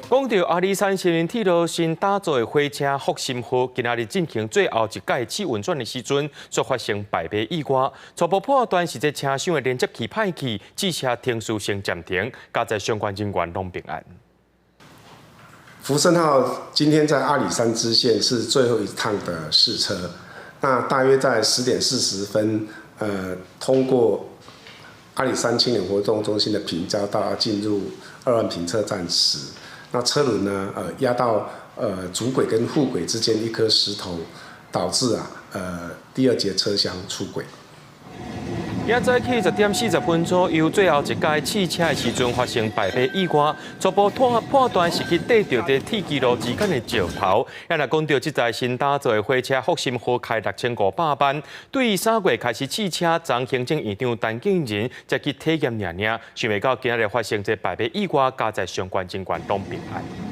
講到阿里山森林鐵路新打造的火車復興號，今仔日進行最後一擺試運轉的時陣，卻發生敗馬意外。初步判斷是這車廂的連接器歹去，汽車停事先暫停，佳哉相關人員攏平安。福盛號今天在阿里山支線是最後一趟的試車，那大約在10點40分，通過阿里山青年活動中心的平交道進入二萬坪車站時，那車輪呢，壓到主軌跟副軌之間一顆石頭，導致啊，第二節車廂出軌。今早起10點40分左右，最後一擺試車的時陣發生敗馬意外，初步判斷是去硩著佇鐵支路之間的石頭。啊，若講到這台新打造的火車復興號開6500萬，對3月開始試車，昨行政院長陳建仁才去體驗爾爾，想袂到今仔日發生這敗馬意外，佳哉相關人員攏平安。